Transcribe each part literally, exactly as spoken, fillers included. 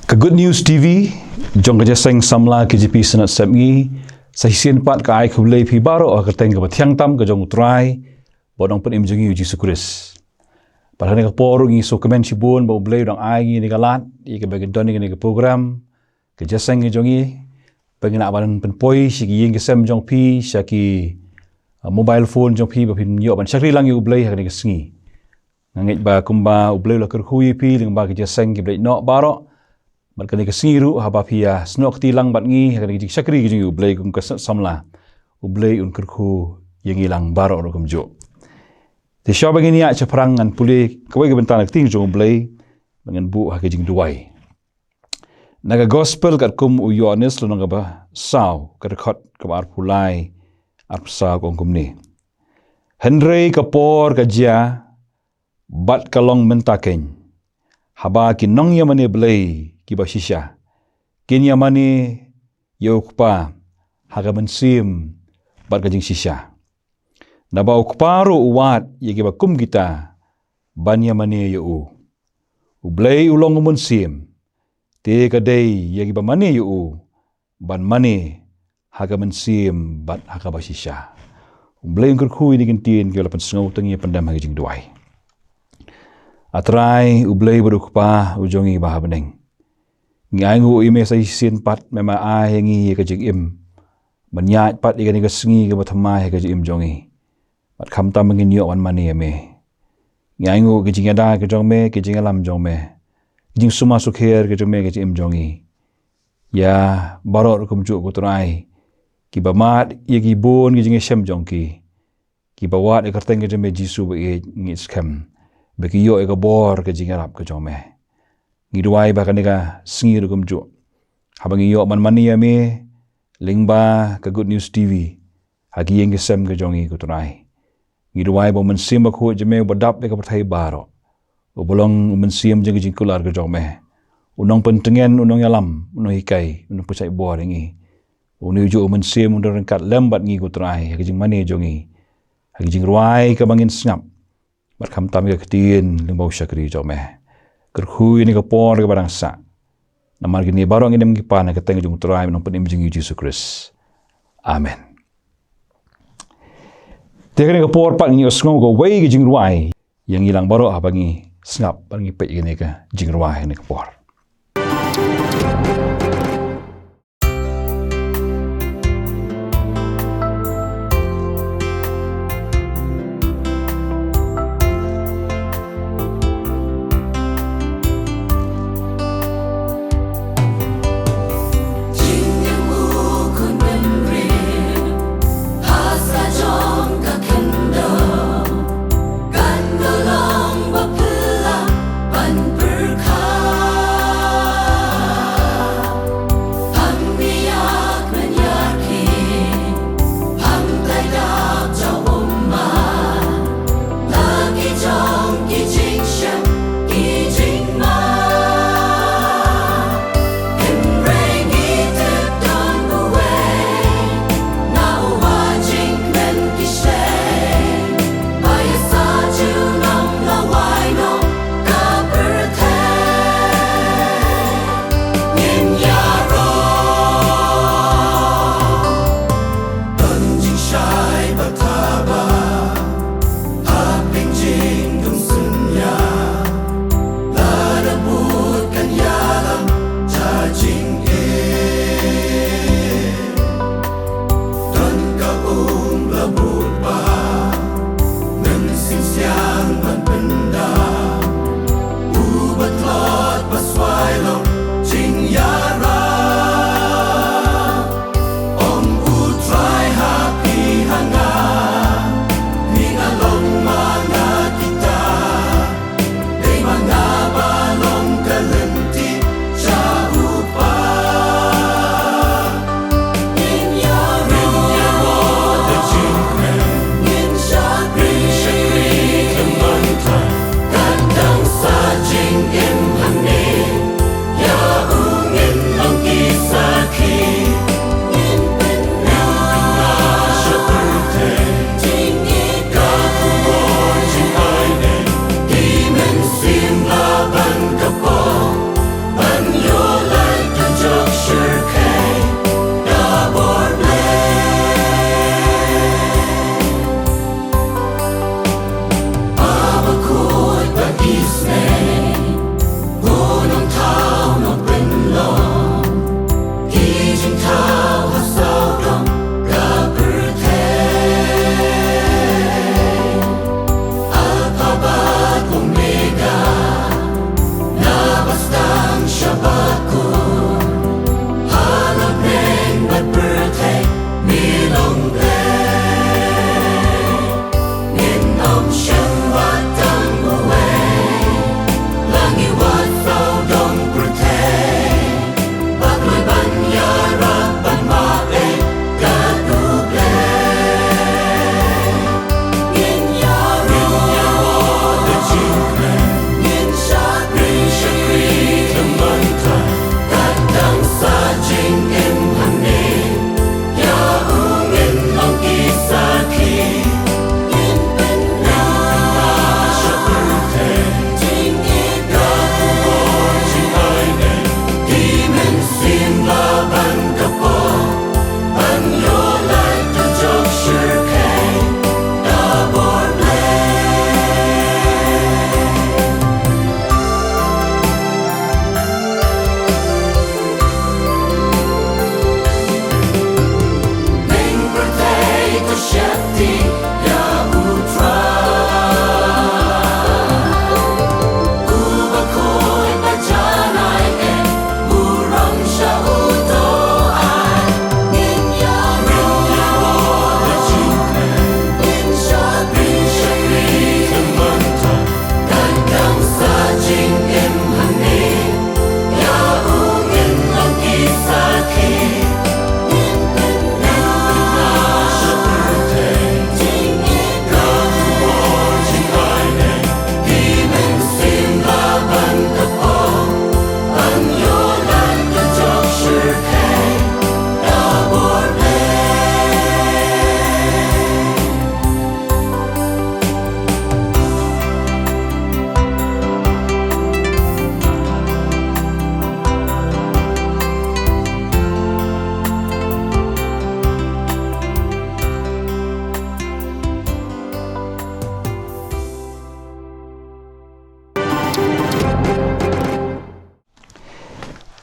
Ka Good News T V jong ka Jingïaseng Samla K J P Synod Sepngi, sa shisien pat ka ai khublei phi baroh ha ka kyrteng kaba thiang tam ka jong U Trai bad U Nongpynim jong ngi U Jisu Khrist. Bad ha kane ka por ruh ngi sngewkmen shibun ba U Blei u dang ai ngi kane ka lad ïa kaba ngin don ïa kane ka program ka jingïaseng ka jong ngi, ba ngin lah ban pynpoi sha ki ïing ki sem jong phi, sha ki, uh, mobile phone jong phi, ba phin ïoh ban shakri lang ïa U Blei ha kane ka sngi. Nga ngeit ba kumba U Blei u la kyrkhu ïa phi lyngba ka jingïaseng kiba leit noh baroh, bad kane ka sngi ruh haba phi ïasnoh kti lang bad ngi ha kane ka jingshakri ka jong ngi U Blei kum ka Synod Samla, U Blei un kyrkhu ïa ngi lang baroh ruh kumjuh. Te shuwa ba ngin ïaid shaphrang, ngan pule kawei ka bynta na ka ktien jong U Blei, ba ngin buh ha ka jingduwai. Na ka Gospel katkum u Ïoannis lynnong kaba saw, ka dkhot kaba arphew lai, arphew saw ka ong kumne: Hynrei ka por ka jia, bad ka long mynta keiñ, haba ki nongïamane Blei kiba shisha kin ïamane ïa U Kpa ha ka mynsiem bad ka jingshisha. Naba U Kpa ruh u wad ïa kiba kum kita ban ïamane ïa u. U Blei u long U Mynsiem, te ka dei ïa kiba mane ïa u ban mane ha ka mynsiem bad ha kaba shisha. U Blei un kyrkhu ïa kine ki ktien kiba la pynsngew, to ngin ïa pyndem ha ka jingduwai. A Trai U Blei bad U Kpa u jong ngi ba ha bneng, ngi ainguh ïa me sa shisien pat, me ma ai ïa ngi ïa ka jingim ban ïaid pat ïa kane ka sngi kaba thymmai ha ka jingim jong ngi, bad khamtam ba ngin ïoh ban mane ïa me. Ngi ainguh ka jingïada ka jong me, ka jingïalam jong me, ka jingsumar sukher ka jong me ha ka jingim jong ngi. Ïa baroh ruh kumjuh ko Trai, kiba mad ïa ki bun ki jingïashem jong ki, kiba wad ïa ka kyrteng ka jong me Jisu ba ïeit, ngi skhem ba ki ïoh ïa ka bor ka jingïarap ka jong me. Ngi duwai ba kane ka sngi ruh kumjuh, haba ngi ïoh ban mane ïa me lyngba ka Good News T V ha ki ïing ki sem ka jong ngi ko Trai, ngi duwai ba U Mynsiem Bakhuid jong me uba dap ïa ka pyrthei baroh, uba long U Mynsiem jong ka jingkular ka jong me, u nongpyntngen, u nongïalam, u nonghikai, u nongpynshait bor ïa ngi, une ujuh U Mynsiem un ryngkat lem bad ngi ko Trai ha ka jingmane jong ngi, ha ka jingrwai kaba ngin sngap, bad khamtam ïa ka ktien lyngba u shakri jong me. Kyrkhu ïa kane ka por kaba dang sah, namar kine baroh ngi dem ngi pan ha ka kyrteng jong U Trai bad U Nongpynim jong ngi U Jisu Khrist. Amen. Te ha kane ka por pat ngin ïohsngew kawei ka jingrwai ïa ngi lang baroh, haba ngi sngap bad ngi peit ïa kane ka jingrwai ha kane ka por.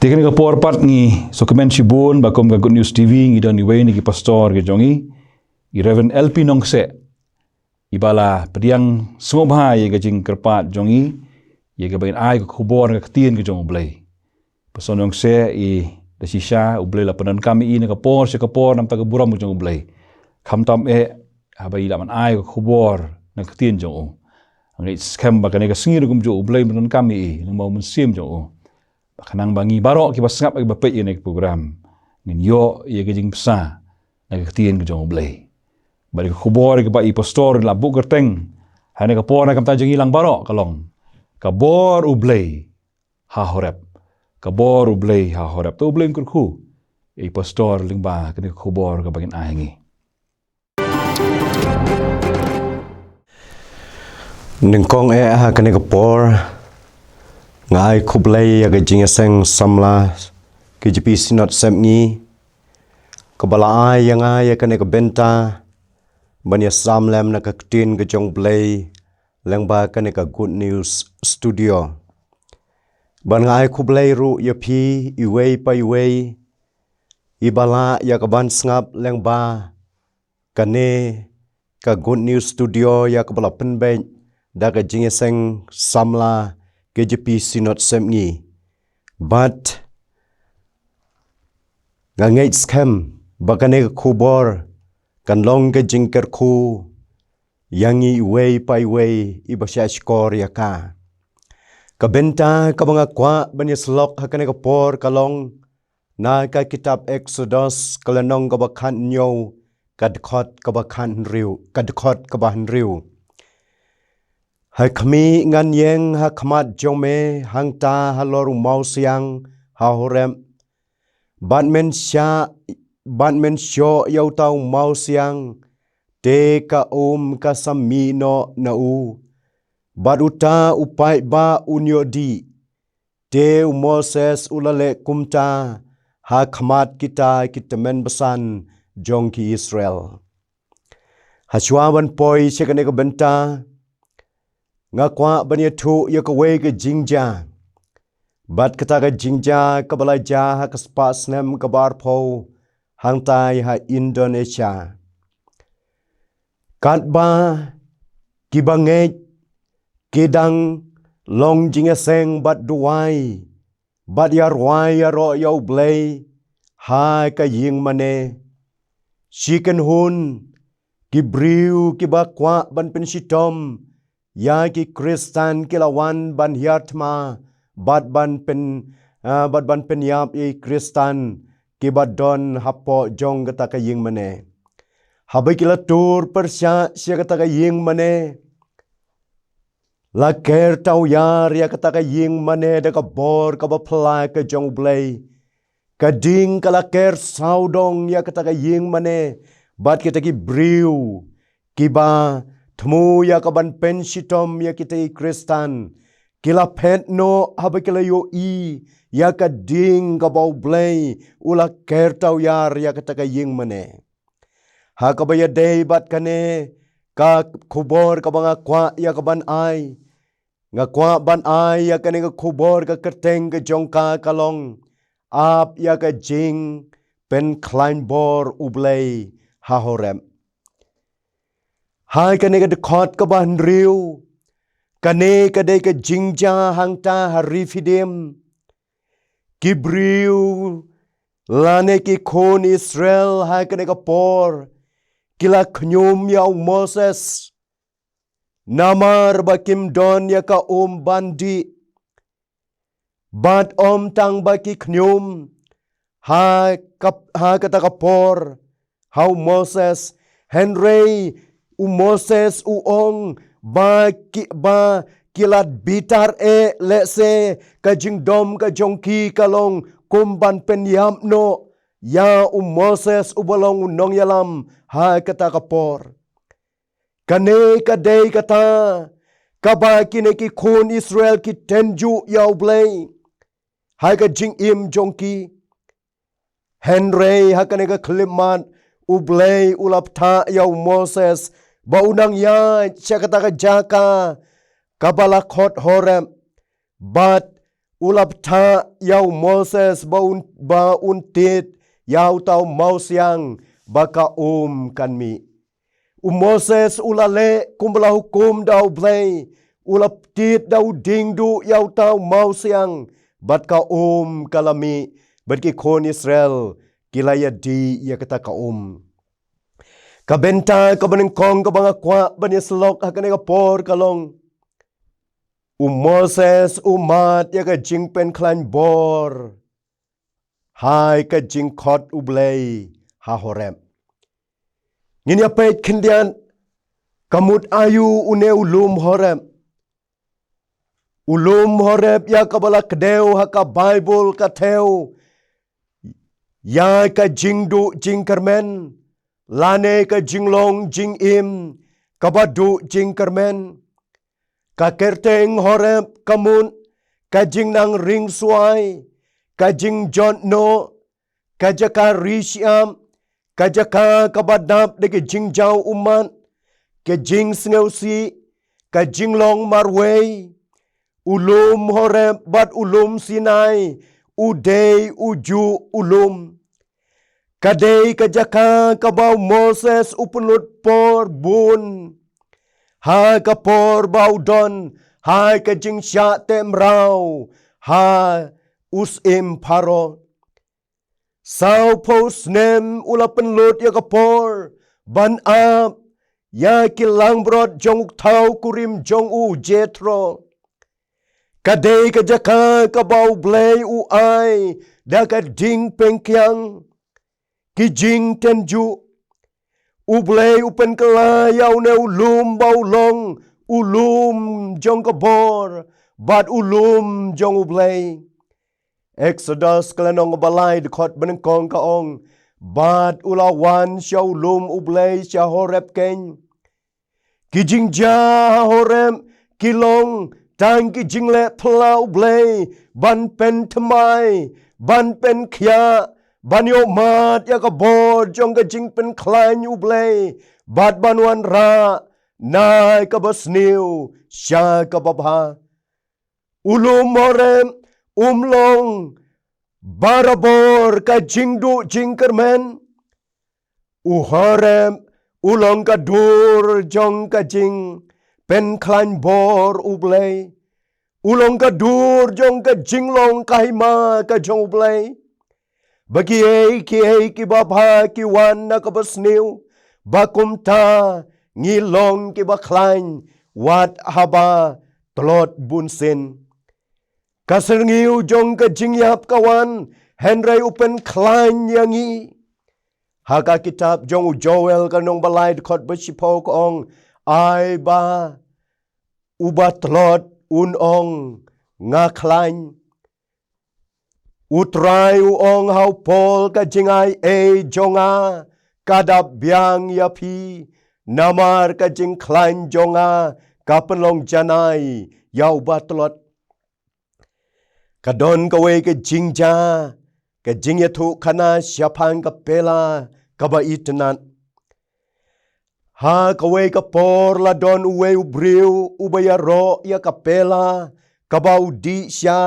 Te kane ka por pat ngi sngewkmen shibun ba kum ka Good News T V ngi don iwei na ki pastor ka jong ngi, i Reverend L P Nongkseh, iba la pdiang sngewbha ïa ka jingkyrpad jong ngi, ïa kaba ngin ai ka khubor na ka ktien ka jong U Blei. Pastor Nongkseh, i da shisha U Blei la pyndonkam ïa i na ka por sha ka por namar ka burom ka jong U Blei. Khamtam eh haba i la man ai ka khubor na ka ktien jong u. Nga ngeit skhem ba kane ka sngi ruh kumjuh U Blei pyndonkam ïa i lyngba U Mynsiem jong u. Ba khnang ba ngi baroh kiba sngap, kiba peit ïa kane ka program, ngin ïoh ïa ka jingbsa na ka ktien ka jong U Blei. Bad ka khubor kaba i pastor la buh kyrteng ha kane ka por na ka bynta jong ngi lang baroh ka long: Ka bor U Blei ha Horeb. Ka bor U Blei ha Horeb. To U Blei un kyrkhu ïa i pastor lyngba kane ka khubor kaba ngin ai ha ngi. Nyngkong eh ha kane ka por, nga ai khublei ïa ka jingïaseng samla K J P Synod Sepngi, kaba la ai ïa nga ïa kane ka bynta ban ïasam lem na ka ktien ka jong U Blei lyngba kane ka Good News Studio. Bad nga ai khublei ruh ïa phi iwei pa iwei iba la ïa ka ban sngap lyngba kane ka Good News Studio ïa kaba la pynbeit da ka jingïaseng samla K J P Synod Sepngi. Bad nga ngeit skhem ba kane ka khubor kan long ka jingkyrkhu ïa ngi iwei pa iwei iba shah shkor ïa ka. Ka bynta kaba nga kwah ban ïasyllok ha kane ka por ka long na ka kitab Eksodos, ka lynnong kaba khathynñiew, ka dkhot kaba khathynriew, ka dkhot kaba hynriew. Ha khmih, ngan ïeng ha khmat jong me hangta halor u mawsiang ha Horeb. Bad men shah, bad men shoh ïa uta u mawsiang, te ka um ka sa mih noh na u. Bad uta u paidbah un ïoh dih. Te u Moses u la leh kumta ha khmat kita ki tymmen basan jong ki Israel. Hashwa ban poi sha kane ka bynta, nga kwah ban ïathuh ïa kawei ka jingjia. Bad kata ka jingjia kaba la jia ha ka spah snem kaba arphew hangtai ha Indonesia. Katba kiba ngeit ki dang long jingïaseng bad duwai bad ïarwai ïaroh ïa U Blei ha ka ïingmane. Shi kynhun ki briew kiba kwah ban pynshitom ïa ki Khristan ki la wan ban hiar thma bad ban pyn, ah, bad ban pynïap ïa ki Khristan kiba don hapoh jong kata ka ïingmane. Haba ki la tur pyrshah sha kata ka ïingmane, la ker tawiar ïa kata ka ïingmane da ka bor kaba phylla ka jong U Blei. Ka ding ka la ker sawdong ïa kata ka ïingmane bad kita ki briew kiba thmu ïa ka ban pynshitom ïa kita ki Khristan. Ki la phet noh haba ki la ïohi ïa ka ding kaba U Blei u la ker tawiar ïa kata ka ïingmane. Ha kaba ïadei bad kane ka khubor kaba nga kwah ïa ka ban ai, nga kwah ban ai ïa kane ka khubor, ka kyrteng ka jong ka ka long: Ap ïa ka jingpynkhlaiñ bor U Blei ha Horeb. Ha kane ka dkhot kaba hynriew, kane ka dei ka jingjia hangta ha Rephidim. Ki briew lane ki khun Israel ha kane ka por ki la khñium ïa u Moses namar ba kim don ïa ka um ban dih. Bad ym tang ba ki khñium ha ka, ha kata ka por ha u Moses, hynrei u Moses u ong ba ki, ba ki la bitar eh lehse ka jingdom ka jong ki ka long kum ban pynïap noh ïa u Moses uba long u nongïalam ha kata ka por. Kane ka dei kata kaba kine ki khun Israel ki tynjuh ïa U Blei ha ka jingim jong ki. Hynrei ha kane ka khyllipmat U Blei u la phah ïa u Moses ba u nang ïaid sha kata ka jaka kaba la khot Horeb. Bad u la bthah ïa u Moses ba un, ba un tied ïa uta u mawsiang ba ka um kan mih. U Moses u la leh kumba la hukum da U Blei, u la tied da u dieng duh ïa uta u mawsiang, bad ka um ka la mih, bad ki khun Israel ki la ïadih ïa kata ka um. Ka bynta kaba nyngkong kaba nga kwah ban ïasyllok ha kane ka por ka long, u Moses u mad ïa ka jingpynkhlaiñ bor ha ka jingkhot U Blei ha Horeb. Ngin ïa peit khyndiat, ka mut aïu une u lum Horeb. U lum Horeb ïa kaba la kdew ha ka Baibl ka thew ïa ka jingduh jingkyrmen, lane ka jinglong jingim kaba duh jingkyrmen. Ka kyrteng Horeb ka mut ka jingnang ring suai, ka jingjot noh, ka jaka ri shyiap, ka jaka kaba dap da ka jingjaw ummat, ka jingsngewsih, ka jinglong marwei. U lum Horeb bad u lum Sinai u dei u juh u lum. Ka dei ka jaka kaba u Moses u pynlut por bun ha ka por ba u don ha ka jingshah teh mraw ha u syiem Pharaoh. Sawphew snem u la pynlut ïa ka por ban ap ïa ki langbrot jong u thaw kurim jong u Jethro. Ka dei ka jaka kaba U Blei u ai da ka ding pengkiang, ki jingtynjuh. U Blei u pynkylla ïa une u lum ba u long u lum jong ka bor bad u lum jong U Blei. Exodus ka lynnong ba lai, dkhot ba nyngkong ka ong, bad u la wan sha u lum U Blei sha Horeb keiñ. Ki jingjia ha Horeb ki long tang ki jingleh phylla U Blei ban pynthymmai, ban pynkhiah, ban ïohmad ïa ka bor jong ka jingpynkhlaiñ U Blei bad ban wanrah na kaba sniew sha kaba bha. U lum Horeb um long barabor ka jingduh jingkyrmen. U Horeb u long ka dur jong ka jingpynkhlaiñ bor U Blei. U long ka dur jong ka jinglong ka hima ka jong U Blei. Ba kiei kiei kiba bha ki wan na kaba sniew, ba kumta ngi long kiba khlaiñ wat haba tlot bunsien. Ka syrngiew jong ka jingïap ka wan, hynrei u pynkhlaiñ ïa ngi. Ha ka kitab jong u Joel ka lynnong ba lai, dkhot ba shiphew ka ong, ai ba uba tlot un ong, nga khlaiñ. U Trai u ong ha u Paul, ka jingai ei jong nga ka dap biang ïa phi, namar ka jingkhlaiñ jong nga ka pynlong janai ïa uba tlot. Ka don kawei ka jingjia, ka jingïathuhkhana shaphang ka pela kaba itynnat. Ha kawei ka por la don uwei u briew uba ïaroh ïa ka pela kaba u dih sha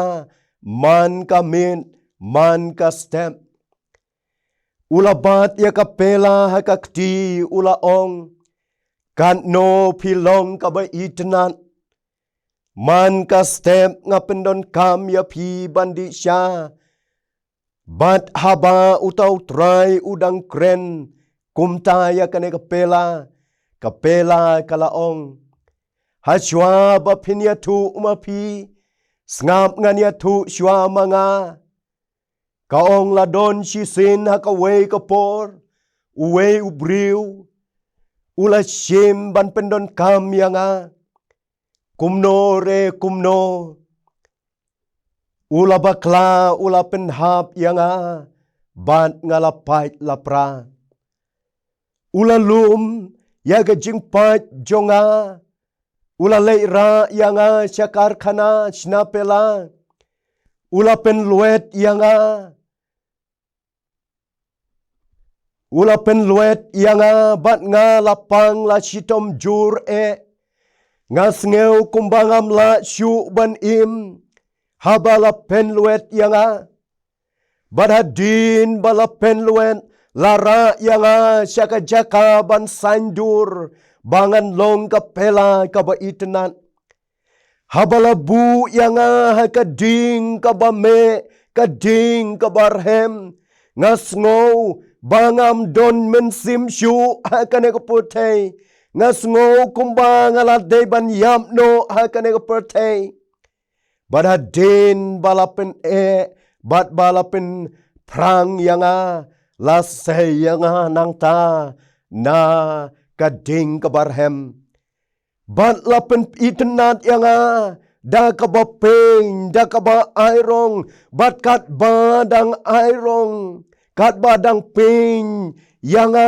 man ka miet man ka step. U la bat ïa ka pela ha ka kti, u la ong, katno phi long kaba itynnat. Man ka step nga pyndonkam ïa phi ban dih sha. Bad haba uta u Trai u dang kren kumta ïa kane ka pela, ka pela ka la ong, ha shuwa ba phin ïathuh ma phi, sngap ngan ïathuh shuwa ma nga. Ka ong, la don shisien ha kawei ka por, uwei u briew u la shim ban pyndonkam ïa nga. Kumno re kumno, u la bakla, u la pynhap ïa nga, bad nga la pait la pra. U la lum ïa ka jingpait jong nga, u la leit rah ïa nga sha karkhana shna pela, u la pynlwet ïa nga. U la pynlwet ïa nga bad nga la pang la shitom jur eh. Nga sngew kumba ngam lah shuh ban im. haba la pynlwet ïa nga. Bad hadien ba la pynlwet, la rah ïa nga sha ka jaka ban saiñdur ba ngan long ka pela kaba itynnat. Haba la buh ïa nga ha ka ding kaba meh, ka ding kaba rhem, nga sngew ba ngam don mynsiem shuh ha kane ka pyrthei. Nga sngew kumba nga la dei ban ïap noh ha kane ka pyrthei. Bad hadien ba la pyneh bad ba la pynphrang ïa nga, la sei ïa nga nangta na ka ding kaba rhem. Bad la pynitynnad ïa nga da kaba ping, da kaba airong, bad katba dang airong, katba dang ping ïa nga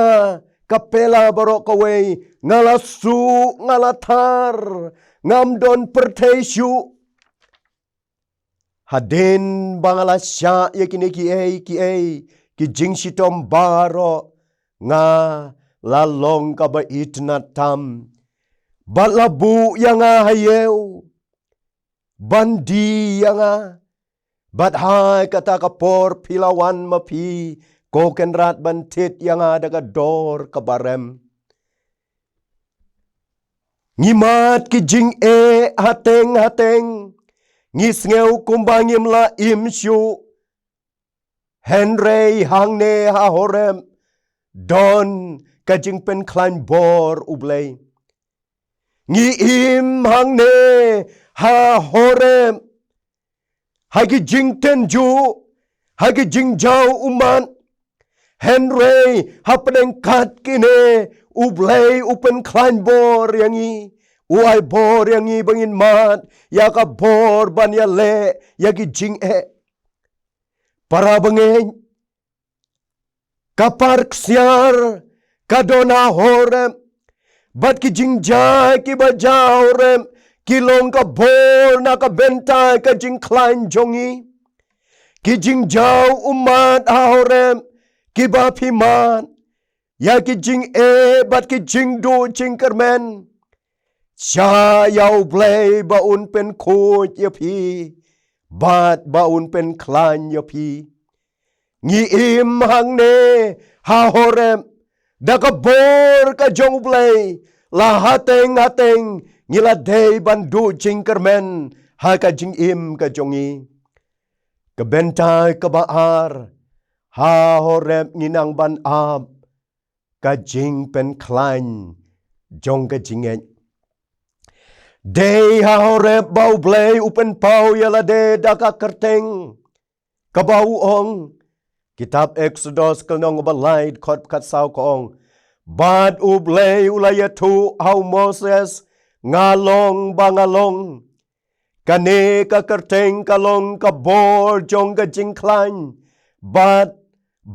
ka pela baroh kawei, nga la suk, nga la thar, ngam don pyrthei shuh. Hadien ba nga la shah ïa kine kiei kiei ki jingshitom baroh, nga la long kaba itynnad tam. Bad la buh ïa nga ha ïew ban die ïa nga. Bad ha kata ka por phi la wan ma phi, ko Kynrad, ban thied ïa nga da ka dor kaba rhem. Ngi mad ki jingeh hateng hateng, ngi sngew kumba ngim lah im shuh. Hynrei hangne ha Horeb don ka jingpynkhlaiñ bor U Blei. Ngi im hangne ha Horeb ha ki jingtynjuh, ha ki jingjaw ummat. Hynrei hapdeng kat kine, U Blei u pynkhlaiñ bor ïa ngi, u ai bor ïa ngi ba ngin mad ïa ka bor ban ïaleh ïa ki jingeh. Para bangeit, ka par ksiar ka don ha Horeb, bad ki jingjia kiba jia ha Horeb ki long ka bor na ka bynta ka jingkhlaiñ jong ngi. Ki jingjaw ummat ha Horeb kiba phi mad ïa ki jingeh bad ki jingduh jingkyrmen. Shah ïa U Blei ba un pynkhuid ïa phi bad ba un pynkhlaiñ ïa phi. Ngi im hangne ha Horeb da ka bor ka jong U Blei, la hateng hateng ngi la dei ban duh jingkyrmen ha ka jingim ka jong ngi. Ka bynta kaba ar, ha Horeb ngi nang ban ap ka jingpynkhlaiñ jong ka jingngeit. Dei ha Horeb ba U Blei u pynpaw ïa lade da ka kyrteng, kaba u ong. Kitab Eksodos ka lynnong ba lai, dkhot khatsaw ka ong: Bad U Blei u la ïathuh ha u Moses: Nga long ba nga long. Kane ka kyrteng ka long ka bor jong ka jingkhlaiñ. Bad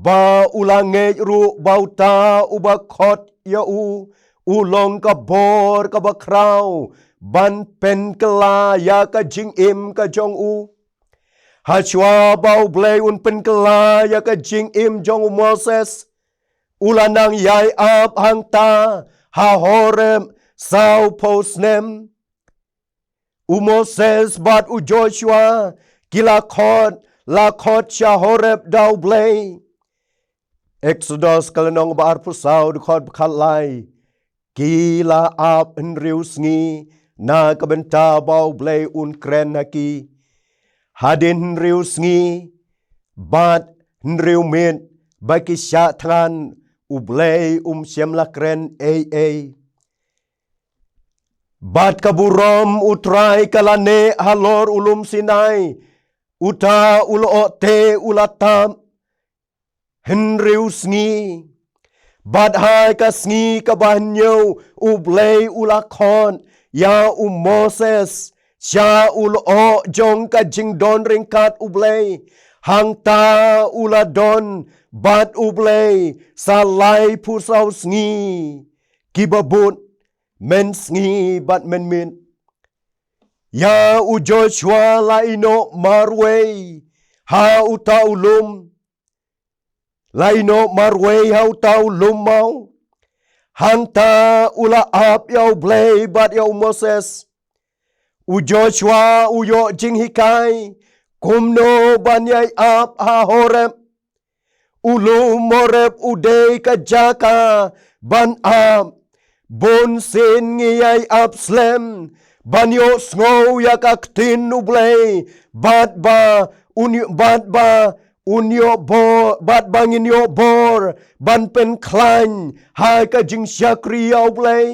ba u la ngeit ruh ba uta uba khot ïa u, u long ka bor kaba khraw ban pynkylla ïa ka jingim ka jong u. Hashwa ba U Blei un pynkylla ïa ka jingim jong u Moses, u la nang ïai ap hangta ha Horeb sawphew snem. U Moses bad u Joshua ki la khot, la khot sha Horeb da U Blei. Eksodos ka lynnong ba arphew saw, dkhot ba khatlai. Ki la ap hynriew sngi na ka bynta ba U Blei un kren ha ki. Hadien hynriew sngi bad hynriew miet ba ki shah thngan, U Blei um shym la kren ei ei. Bad ka burom U Trai ka la neh halor u lum Sinai. Uta u lyoh te u la tap hynriew sngi. Bad ha ka sngi kaba hynñiew U Blei u la khot ïa u Moses sha u lyoh jong ka jingdon ryngkat U Blei. Hangta u la don bad U Blei sa laiphew saw sngi kiba bud, mynsngi bad mynmiet. Ïa u Joshua la ïehnoh marwei ha uta u lum. La ïehnoh marwei ha uta u lum maw. Hangta u la ap ïa U Blei bad ïa u Moses. U Joshua u ïoh jinghikai kumno ban ïai ap ha Horeb. U lum Horeb u dei ka jaka ban ap. Bun sien ngi ïai ap slem ban ïohsngew ïa ka ktien U Blei, bad ba un ïoh, bad ba un ïoh bor, bad ba ngin ïoh bor ban pynkhlaiñ ha ka jingshakri ïa U Blei.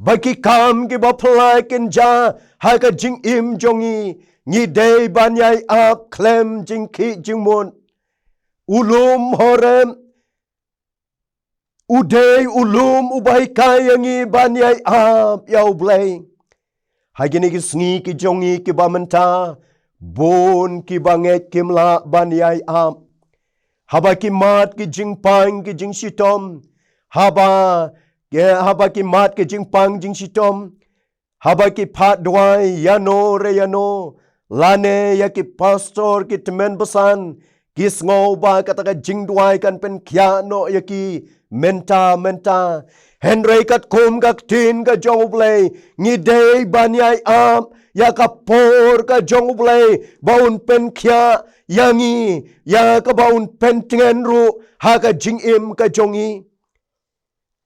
Ba ki kam kiba phylla kin jia ha ka jingim jong ngi, ngi dei ban ïai ap khlem jingkhih jingmut. U lum Horeb u dei u lum uba hikai ïa ngi ban ïai ap ïa U Blei. Ha kine ki sngi ki jong ngi kiba mynta, bun kiba ngeit kim lah ban ïai ap. Haba ki mad ki jingpang ki jingshitom, haba, eh, haba ki mad ki jingpang jingshitom, haba ki phah duwai ïano re ïano, lane ïa ki pastor, ki tymmen basan, ki sngew ba kata ka jingduwai kan pynkhiah noh ïa ki mynta mynta. Hynrei katkum ka ktien ka jong U Blei, ngi dei ban ïai ap ïa ka por ka jong U Blei ba un pynkhiah ïa ngi, ïa kaba un pyntngen ruh ha ka jingim ka jong ngi.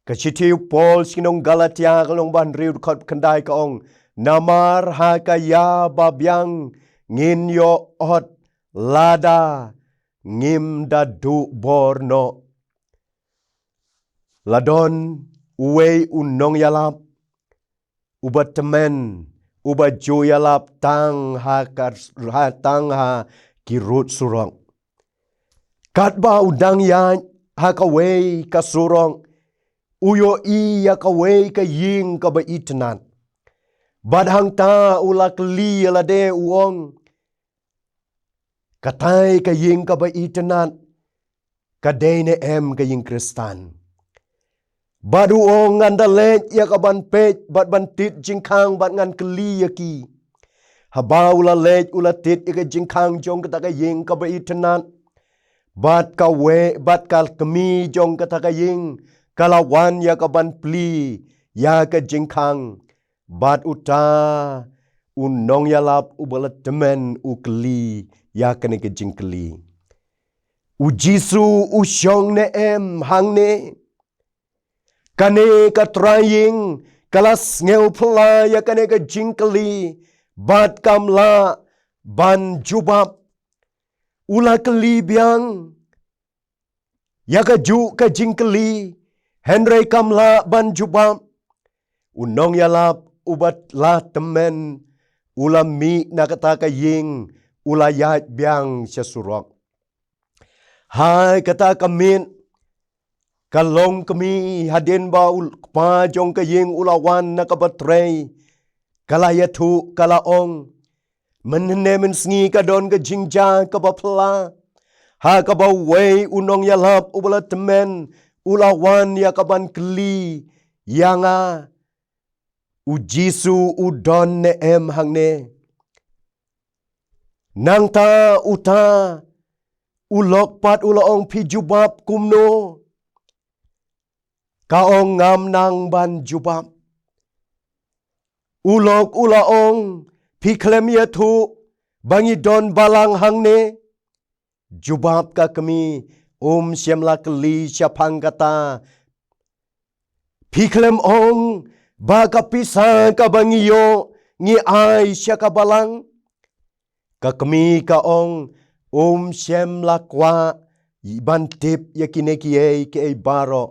Ka shithi u Paul sha ki nong Galatia ka lynnong ba hynriew dkhot khyndai ka ong, namar ha ka ïa ba biang ngin ïoh ot lada ngim da duh bor noh. La don uwei u nongïalap uba tymmen, uba ju ïalap tang ha ka, ha tang ha ki rud surok. Katba u dang ïaid ha kawei ka surok, u ïohi ïa kawei ka ïing kaba itynnat. Bad hangta u la kylli ïa lade u ong, katai ka ïing kaba itynnat ka dei ne em ka ïing Khristan? Bad u ong, ngan da leit ïa ka ban peit bad ban tied jingkhang bad ngan kylli ïa ki. Haba u la leit u la tied ïa ka jingkhang jong kata ka ïing kaba itynnat, bad kawei, bad ka kmie jong kata ka ïing ka la wan ïa ka ban plie ïa ka jingkhang. Bad uta u nongïalap uba la tymmen u kylli ïa kane ka jingkylli. U Jisu u shong ne em hangne? Kane ka trai ïing ka la sngewphylla ïa kane ka jingkylli bad kam lah ban jubab. U la kylli biang ïa kajuh ka jingkylli, hynrei kam lah ban jubab. U nongïalap uba la tymmen u la mih na kata ka ïing, u la ïaid biang sha surok. Ha kata ka miet ka longkmie, hadien ba u kpa jong ka ïing u la wan na kaba trei, ka la ïathuh ka la ong, mynhynne mynsngi ka don ka jingjia kaba phylla, ha kaba uwei u nongïalap uba la tymmen u la wan ïa ka ban kylli ïa nga. U Jisu u don ne em hangne? Nangta uta u lok pat u la ong, phi jubab kumno? Ka ong, ngam nang ban jubab. U lok u la ong, phi khlem ïathuh ba ngi don balang hangne? Jubab ka kmie, um shym la kylli shaphang kata. Phi khlem ong ba ka pisa kaba ngi ïoh ngi ai sha ka balang? Ka kmie ka ong, um shym la kwah ban tip ïa kine kiei kiei baroh.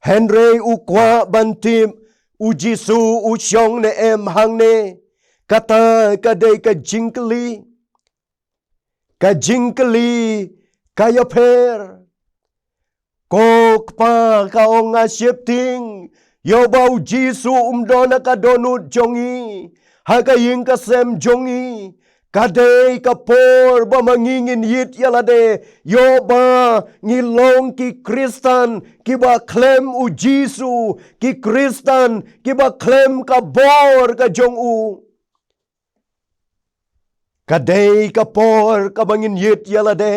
Hynrei u kwah ban tip, U Jisu u shong ne em hangne? Kata ka dei ka jingkylli. Ka jingkylli ka ïapher. Ko kpa, ka ong, nga sheptieng ïoh ba U Jisu um don ha ka dohnud jong ngi, ha ka ïing ka sem jong ngi. Ka dei ka por ba ma ngi ngin ïit ïa lade ïoh ba ngi long ki Khristan kiba khlem U Jisu, ki Khristan kiba khlem ka bor ka jong u. Ka dei ka por kaba ngin ïit ïa lade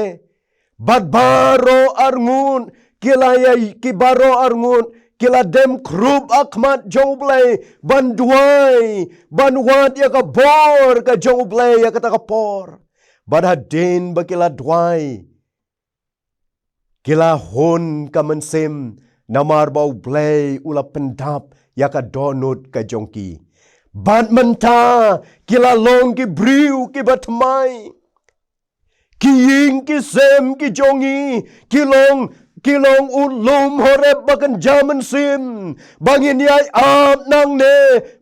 bad baroh arngut ki la ïa, ki baroh arngut ki la dem khrup ha khmat jong U Blei ban duwai, ban wad ïa ka bor ka jong U Blei ïa kata ka por. Bad hadien ba ki la duwai, ki la hun ka mynsiem, namar ba U Blei u la pyndap ïa ka dohnud ka jong ki. Bad mynta ki la long ki briew kiba thymmai. Ki ïing ki sem ki jong ngi ki long, ki long u lum Horeb ba kynja mynsiem, ba ngin ïai ap nangne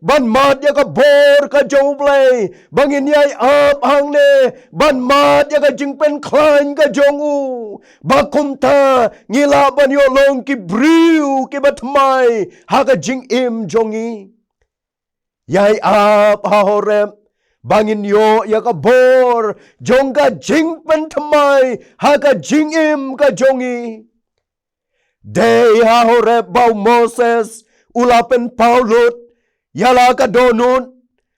ban mad ïa ka bor ka jong U Blei, ba ngin ïai ap hangne ban mad ïa ka jingpynkhlaiñ ka jong u, ba kumta ngi lah ban ïoh long ki briew kiba thymmai ha ka jingim jong ngi. Ïai ap ha Horeb ba ngin ïoh ïa ka bor jong ka jingpynthymmai ha ka jingim ka jong ngi. Dei ha Horeb ba u Moses u la pynpaw lut ïa la ka dohnud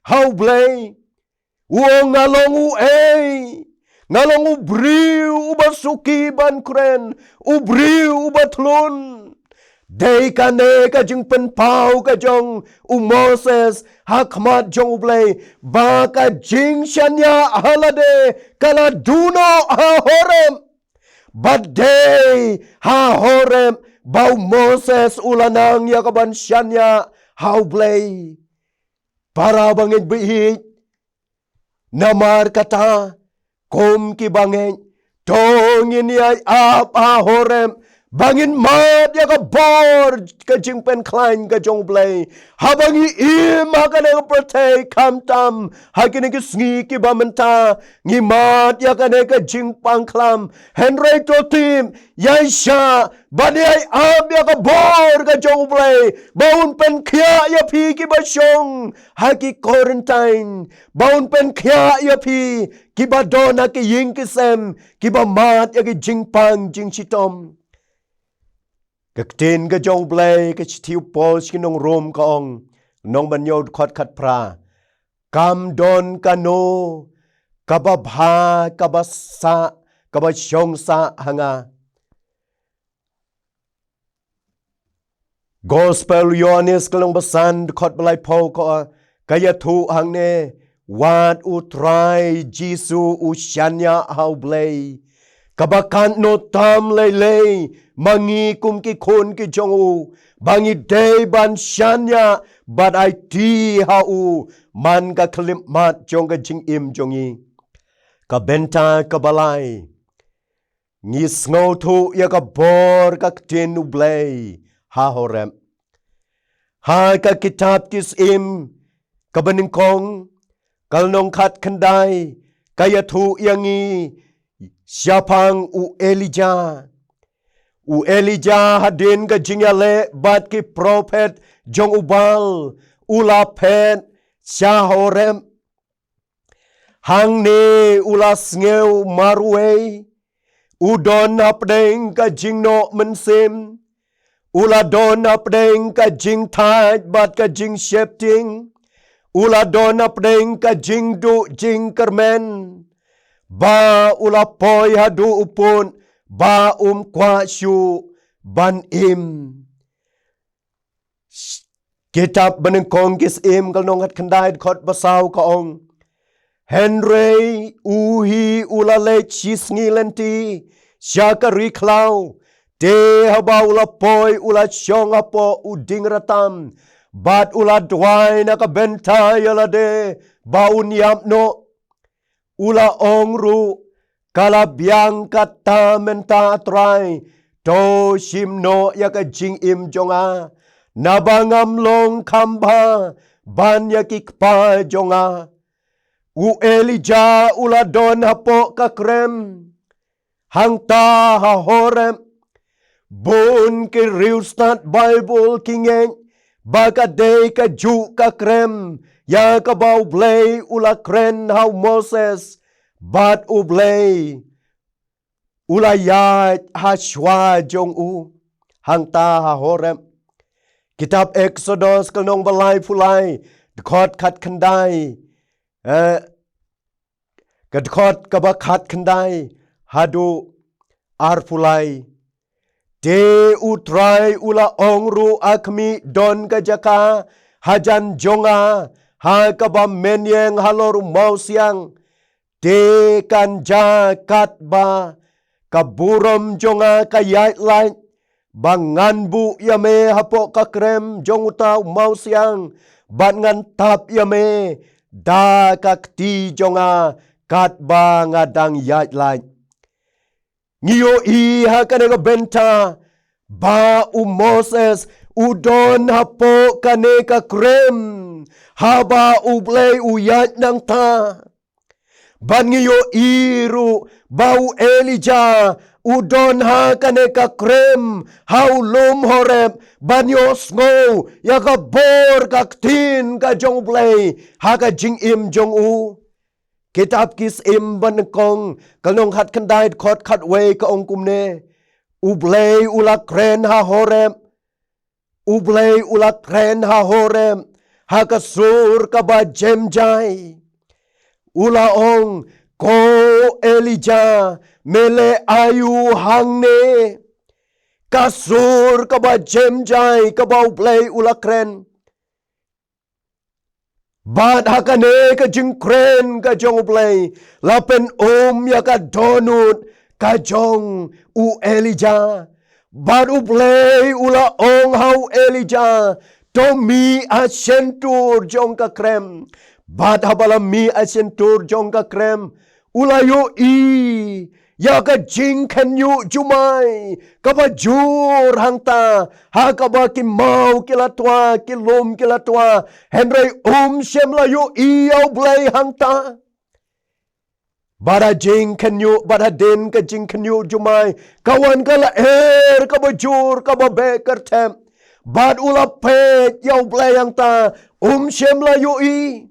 ha U Blei. U ong, nga long uei? Nga long u briew uba suki ban kren, u briew uba thlun. Dei kane ka jingpynpaw ka jong u Moses ha khmat jong U Blei, ba ka jingshaniah ha lade ka la duh noh ha Horeb. Bad dei ha Horeb ba u Moses u la nang ïa ka ban shaniah ha U Blei. Para bangeit ba ïeit, namar kata, kum ki bangeit, to ngin ïai ap ha Horeb ba ngin mad ïa ka bor ka jingpynkhlaiñ ka jong U Blei. Haba ngi im ha kane ka pyrthei, khamtam ha kine ki sngi kiba mynta ngi mad ïa kane ka jingpang khlam, hynrei to tip, ïai shah ban ïai ap ïa ka bor ka jong U Blei, ba un pynkhiah ïa phi kiba shong ha ki quarantine, ba un pynkhiah ïa phi kiba don ha ki ïing ki sem, kiba mad ïa ki jingpang jingshitom. Ka ktien ka jong U Blei, ka shithi u Paul sha ki nong Rom ka ong, nong ban ïoh dkhot khatphra, kam don kano kaba bha, kaba sah, kaba shong sah ha nga. Gospel Ïoannis ka lynnong ba san, dkhot ba laiphew ka ong, ka ïathuh hangne, wat U Trai Jisu u shaniah ha U Blei. Kaba katno tam lei lei ma ngi kum ki khun ki jong u, ba ngi dei ban shaniah bad aiti ha u man ka khyllipmat jong ka jingim jong ngi. Ka bynta kaba lai, ngi sngewthuh ïa ka bor ka ktien U Blei ha Horeb. Ha ka kitab Ki Syiem kaba nyngkong, ka lynnong khatkhyndai, ka ïathuh ïa ngi shaphang u Elijah. U Elijah, hadien ka jingïaleh bad ki prophet jong u Baal, u la phet sha Horeb. Hangne u la sngew marwei, u don hapdeng ka jingnoh mynsiem, u la don hapdeng ka jingthait bad ka jingsheptieng, u la don hapdeng ka jingduh jingkyrmen, ba u la poi haduh u pud ba um kwah shuh ban im. Kitab Banyngkong Ki Syiem ka lynnong khatkhyndai, dkhot ba saw ka ong, hynrei u hi u la leit shisngi lynti sha ka ri khlaw, te haba u la poi u la shong hapoh u dieng ratam, bad u la duwai na ka bynta ïa lade ba un ïap noh. U la ong ruh, ka la biang kata mynta, Trai, to shim noh ïa ka jingim jong nga, naba ngam long kham bha ban ïa ki kpa jong nga. U Elijah u la don hapoh ka krem. Hangta ha Horeb, bun ki riewstad Baibl ki ngeit ba ka dei kajuh ka krem ïa kaba U Blei u la kren ha u Moses, bad U Blei u la ïaid ha shuwa jong u hangta ha Horeb. Kitab Eksodos ka lynnong ba laiphew lai, dkhot khatkhyndai, eh, ka dkhot kaba khatkhyndai haduh arphew lai. Te U Trai u la ong ruh, ha khmih don ka jaka hajan jong nga, ha kaba mynïeng halor u mawsiang, Te kan jia katba ka burom jong nga ka ïaid lait, ba ngan buh ïa me hapoh ka krem jong uta u mawsiang, bad ngan tap ïa me da ka kti jong nga katba nga dang ïaid lait. Ngi ïohi ha kane ka bynta ba u Moses u don hapoh kane ka krem haba U Blei u ïaid nangta. Bad ngi ïohi ruh ba u Elijah u don ha kane ka krem ha u lum Horeb, ban ïohsngew ïa ka bor ka ktien ka jong U Blei ha ka jingim jong u. Kitab Ki Syiem banyngkong, ka lynnong khatkhyndai, dkhot khatwei, ka ong kumne: U Blei u la kren ha Horeb, U Blei u la kren ha Horeb ha ka sur kaba jemjai. U la ong, ko Elijah, me leh aïu hangne? Ka sur kaba jemjai kaba U Blei u la kren. Bad ha kane ka jingkren ka jong U Blei, la pyn-um ïa ka dohnud ka jong u Elijah. Bad U Blei u la ong ha u Elijah, to mih ha shyntur jong ka krem. Bad haba la mih ha shyntur jong ka krem, u la ïohi ïa ka jingkhynñiuh jumai kaba jur hangta, ha kaba ki maw ki la twa, ki lum ki la twa, hynrei um shym la ïohi ïa U Blei hangta. Bad ha jingkhynñiuh, bad hadien ka jingkhynñiuh jumai, ka wan ka lyer kaba jur kaba beh kyrthep. Bad u la peit ïa U Blei hangta, um shym la ïohi.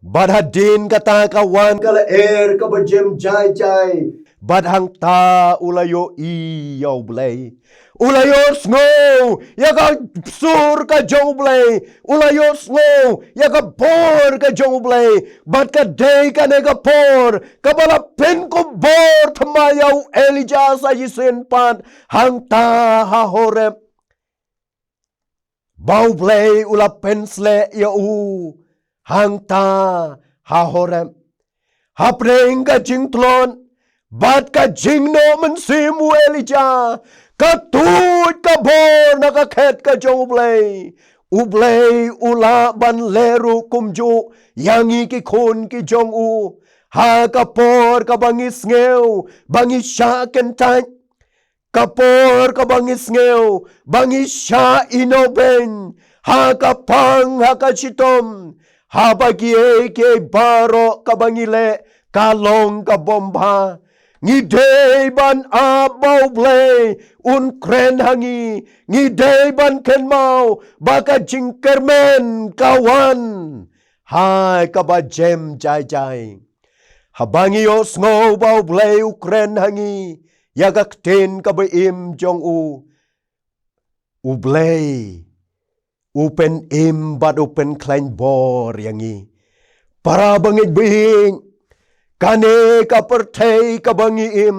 Bad hadien kata ka wan ka lyer kaba jemjai jai. Bad hangta u la ïohi ïa U Blei. U la ïohsngew ïa ka sur ka jong U Blei. U la ïohsngew ïa ka bor ka jong U Blei. Bad ka dei kane ka por kaba la pynkupbor thymmai ïa u Elijah sa shisien pat hangta ha Horeb. Ba U Blei u la pynsleh ïa u hangta ha Horeb. Hapdeng ka jingtlot bad ka jingnoh mynsiem u Elijah, ka tuid ka bor na ka khet ka jong U Blei. U Blei u lah ban leh ruh kumjuh ïa ngi ki khun ki jong u. Ha ka por kaba ngi sngew ba ngi shah kyntait, ka por kaba ngi sngew ba ngi shah ïehnoh beiñ, ha ka pang ha ka shitom, haba kiei kiei baroh kaba ngi leh ka long ka bym bha, ngi dei ban ap ba U Blei un kren ha ngi. Ngi dei ban kynmaw ba ka jingkyrmen ka wan ha kaba jemjai jai. Haba ngi ïohsngew ba U Blei u kren ha ngi ïa ka ktien kaba im jong u, U Blei u pynim bad u pynkhlaiñ bor ïa ngi. Para bangeit baieit, kane ka pyrthei kaba ngi im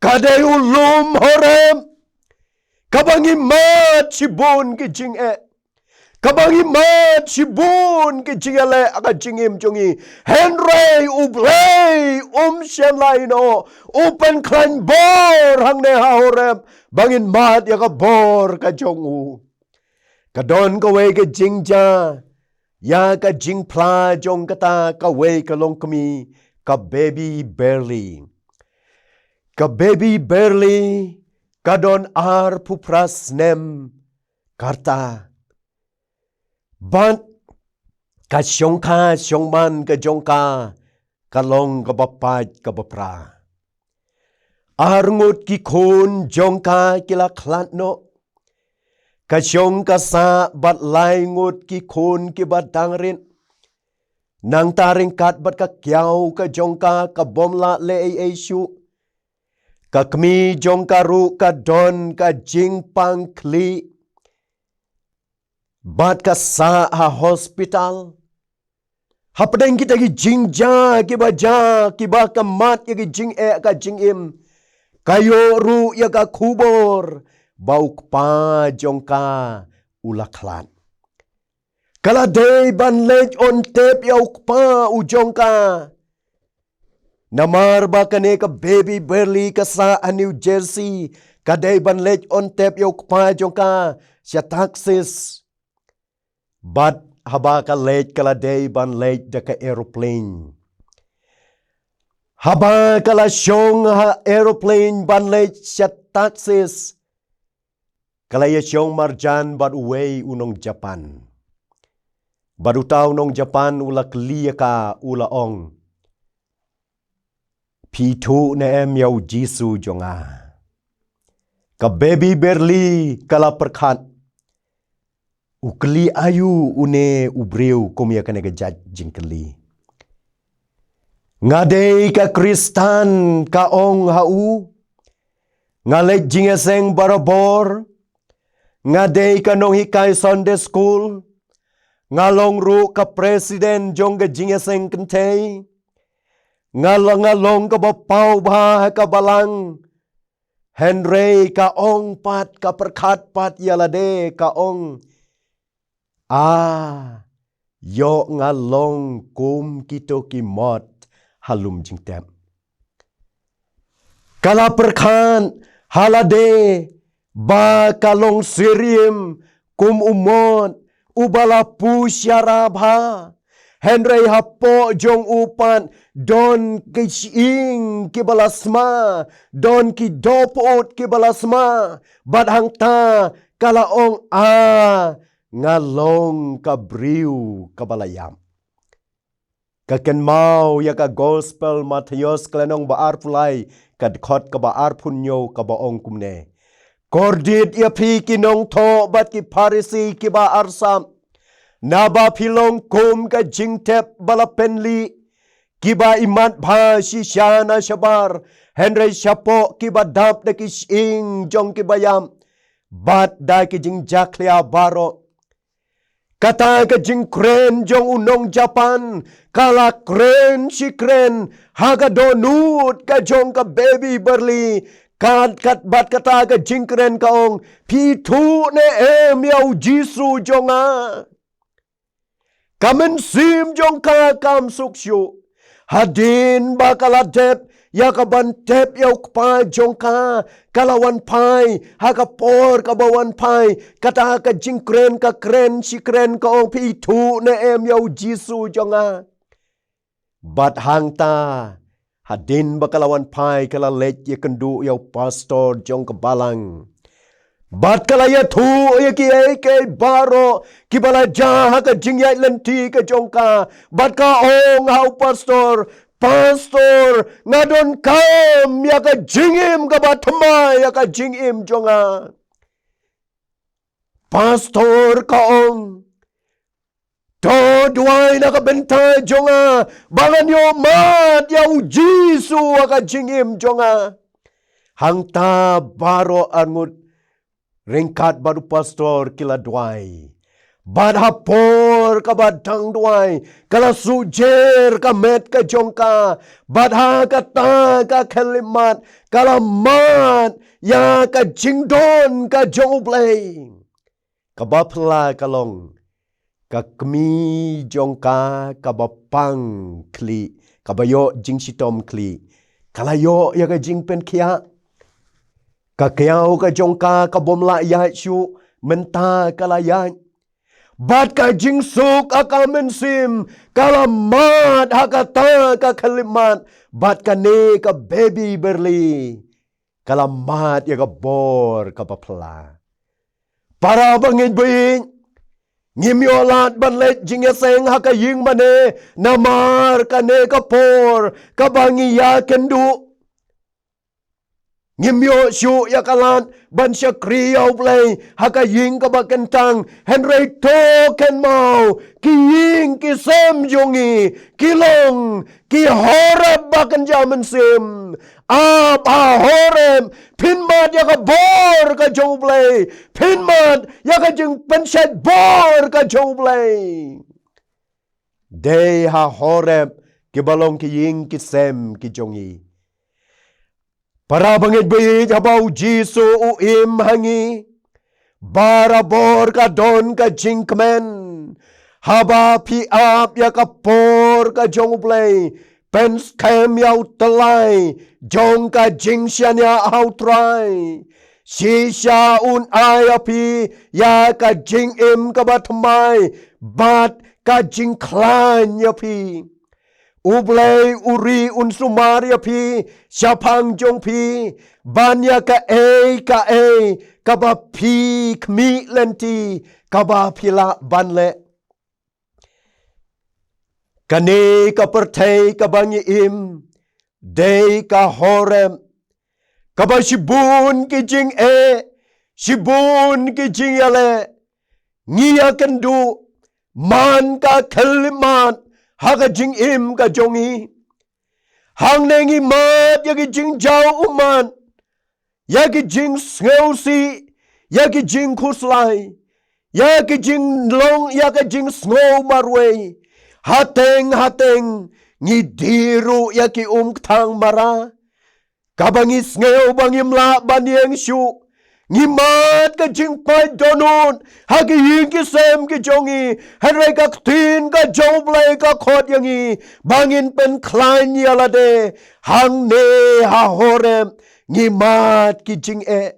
ka dei u lum Horeb, kaba ngi mad shibun ki jingeh, kaba ngi mad shibun ki jingïaleh ha ka jingim jong ngi. Hynrei U Blei um shym la ïehnoh, u pynkhlaiñ bor hangne ha Horeb ba ngin mad ïa ka bor ka jong u. Ka don kawei ka jingjia ïa ka jingphla jong kata kawei ka longkmie, ka baby Berly. Ka baby Berly ka don arphew phra snem ka rta. Bad ka shongkha shongman ka jong ka ka long kaba pait kaba pra. Ar ngut ki khun jong ka ki la khlad noh. Ka shong ka sah bad lai ngut ki khun kiba dang rit. Nangta ryngkat bad ka kiaw ka jong ka ka bym lah leh ei ei shuh. Ka kmie jong ka ruh ka don ka jingpang khlieh bad ka sah ha hospital. Hapdeng kita ki jingjia kiba jia, kiba ka mad ïa ki jingeh ka jingim, ka ïoh ruh ïa ka khubor ba u kpa jong ka u la khlad. Ka la dei ban leit on tep ïa u kpa u jong ka. Namar ba kane ka Baby Berly ka sah ha New Jersey, ka dei ban leit on tep ïa u kpa jong ka sha Texas. Bad haba ka leit ka la dei ban leit da ka aeroplane. Haba ka la shong ha aeroplane ban leit sha Texas, ka la ïa shong marjan bad uwei u nong Japan. Bad uta u nong Japan u la kylli ïa ka, u la ong, "Phi thuh ne em ïa u Jisu jong nga?" Ka Baby Berly ka la pyrkhat, u kylli aïu une u briew kum ïa kane ka jait jingkylli. "Nga dei ka Khristan," ka ong ha u. "Nga leit jingïaseng barabor. Nga dei ka nonghikai Sunday school. Nga long ruh ka president jong ka jingïaseng kynthei. Nga long, nga long kaba paw bha ha ka balang." Hynrei ka ong pat, ka pyrkhat pat ïa lade, ka ong, "A, ïoh nga long kum kito ki mot ha lum jingtep." Ka la pyrkhat ha lade ba ka long syriem kum u mot uba la pu sharab ha. Hynrei hapoh jong u pat don ki shyieng kiba la sma, don ki dohpyut kiba la sma. Bad hangta ka la ong, "A, nga long ka briew kaba la ïap." Ka kynmaw ïa ka Gospel Mathaios ka lynnong ba arphew lai, ka dkhot kaba arphew hynñiew, kaba ong kumne: "Kordit ïa phi ki nongthoh bad ki Pharisi kiba arsap, naba phi long kum ka jingtep ba la pynlih, kiba imat bha shisha na shabar, hynrei shapoh kiba dap da ki shyieng jong kiba ïap bad da ki jingjakhlia baroh." Kata ka jingkren jong u nong Japan ka la kren shi kren ha ka dohnud ka jong ka Baby Berly. Kat, kat, bad kata ka jingkren ka ong, "Phi thuh ne em ïa u Jisu jong nga?" Ka mynsiem jong ka kam suk shuh. Hadien ba ka la dep ïa ka ban tep ïa u kpa jong ka, ka la wan phai, ha ka por kaba wan phai, kata ka jingkren ka kren shi kren ka ong, "Phi thuh ne em ïa u Jisu jong nga?" Bad hangta, hadien ba ka la wan phai, ka la leit ïakynduh ïa u pastor jong ka balang. Bad ka la ïathuh ïa kiei kiei baroh kiba la jia ha ka jingïaid lynti ka jong ka. Bad ka ong ha u pastor, "Pastor, nga donkam ïa ka jingim kaba thymmai ïa ka jingim jong nga." Pastor ka ong, "To duwai na ka bynta jong nga ba ngan ïoh mad ïa u Jisu ha ka jingim jong nga." Hangta baroh arngut ryngkat bad u pastor ki la duwai. Bad ha por kaba dang duwai, ka la suh jer ka met ka jong ka. Bad ha kata ka khyllipmat, ka la mad ïa ka jingdon ka jong U Blei. Kaba phylla ka long, ka kmie jong ka kaba pang khlieh, kaba ïoh jingshitom khlieh, ka la ïoh ïa ka jingpynkhiah. Ka kyiaw ka jong ka kabym lah ïaid shuh, mynta ka la ïaid. Bad ka jingsuk ha ka mynsiem ka la mad ha kata ka khyllipmat. Bad kane ka Baby Berly ka la mad ïa ka bor kaba phylla. Para bangeit baieit, ngim ïoh lad ban leit jingïaseng ha ka ïing mane namar kane ka por kaba ngi ïakynduh. Ngim ïoh shuh ïa ka lad ban shakri ïa U Blei ha ka ïing kaba kyntang. Hynrei to kynmaw, ki ïing ki sem jong ngi ki long ki horeb ba kynja mynsiem. Ap ha horeb, phin mad ïa ka bor ka jong U Blei, phin mad ïa ka jingpynshait bor ka jong U Blei. Dei ha horeb kiba long ki ïing ki sem ki jong ngi. Para bangeit baieit, haba U Jisu u im ha ngi, barabor ka don ka jingkmen. Haba phi ap ïa ka por ka jong U Blei, pynskhem ïa u tyllai jong ka jingshaniah ha u Trai. Shisha un ai ïa phi ïa ka jingim kaba thymmai bad ka jingkhlaiñ ïa phi. U Blei u ri un sumar ïa phi shaphang jong phi ban ïa kaei kaei kaba phi khmih lynti kaba phi lah ban leh. Kane ka pyrthei kaba ngi im dei ka horem kaba shibun ki jingeh, shibun ki jingïaleh ngi ïakynduh man ka khyllipmat ha ka jingim ka jong ngi. Hangne ngi mad ïa ki jingjaw ummat, ïa ki jingsngewsih, ïa ki jingkhuslai, ïa ki jinglong, ïa ki jingsngew marwei. Hateng hateng ngi die ruh ïa ki umkthang mara kaba ngi sngew ba ngim lah ban ïeng shuh. Ngi mad ka jingpait dohnud ha ki ïing ki sem ki jong ngi. Hynrei ka ktien ka jong U Blei ka khot ïa ngi ba ngin pynkhlaiñ ïa lade. Hangne ha horem ngi mad ki jingeh,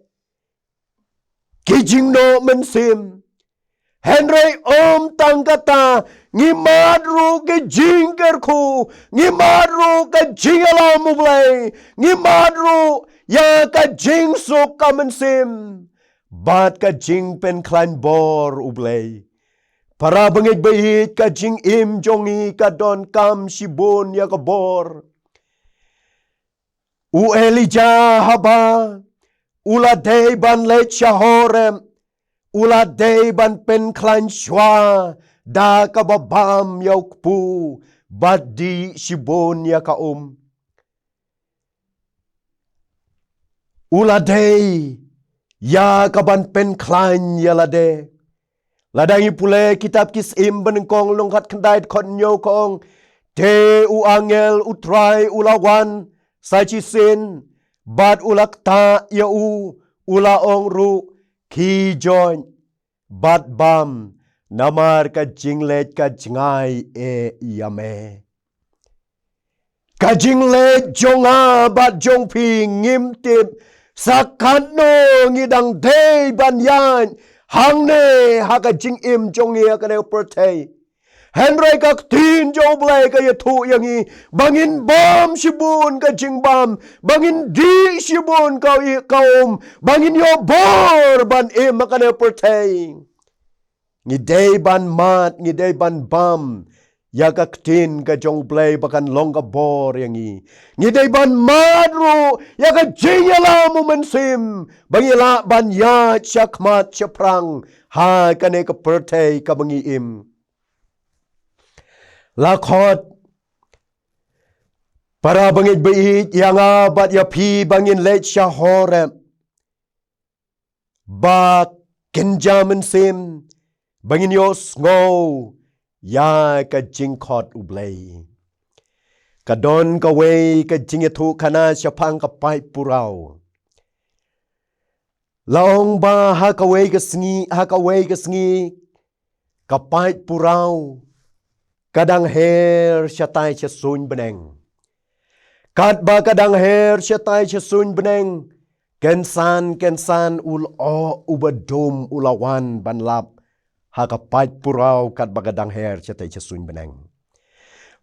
ki jingnoh mynsiem. Hynrei ym tang kata, ngi mad ruh ki jingkyrkhu, ngi mad ruh ka jingïalam U Blei, ngi mad ruh ïa ka jingsuk ka mynsiem bad ka jingpynkhlaiñ bor U Blei. Para bangeit ba ïeit, ka jingim jong ngi ka donkam shibun ïa ka bor. U Elijah haba u la dei ban leit sha horem, u la dei ban pynkhlaiñ shuwa da kaba bam ïa u kpu bad dih shibun ïa ka um. U la dei ïa kaban pynkhlaiñ ïa lade. Lada ngi pule kitab Ki Syiem banyngkong lyngkhat khyndai dkhot hynñiew ka ong, te u angel U Trai u la wan sa shisien bad u la ktah ïa u, u la ong ruh, khie join bad bam, namar ka jingleit ka jngai eh ïa me. Ka jingleit jong nga bad jong phi ngim tip sa katno ngi dang dei ban ïaid hangne ha ka jingim jong ngi ha kane ka pyrthei. Hynrei ka ktien jong U Blei ka ïathuh ïa ngi ba ngin bam shibun ka jingbam, ba ngin dih shibun ka i-, ka um, ba ngin ïoh bor ban im ha kane ka pyrthei. Ngi dei ban mad, ngi dei ban bam ïa ka ktien ka jong U Blei ba kan long ka bor ïa ngi. Ngi dei ban mad ruh ïa ka jingïalam U Mynsiem ba ngi lah ban ïaid shakhmat shaphrang ha kane ka pyrthei kaba ngi im. La khot, para bangeit ba ïeit, ïa nga bad ïa phi ba ngin leit sha Horeb ba kynja mynsiem ba ngin ïohsngew ïa ka jingkhot U Blei. Ka don kawei ka jingïathuhkhana shaphang ka paid puraw. La ong ba ha kawei ka sngi, ha kawei ka sngi ka paid puraw ka dang her shatai sha suiñ bneng. Katba ka dang her shatai sha suiñ bneng, kynsan kynsan u lyoh uba dum u la wan ban lap ha ka paid puraw katba ka dang her shatai sha suiñ bneng.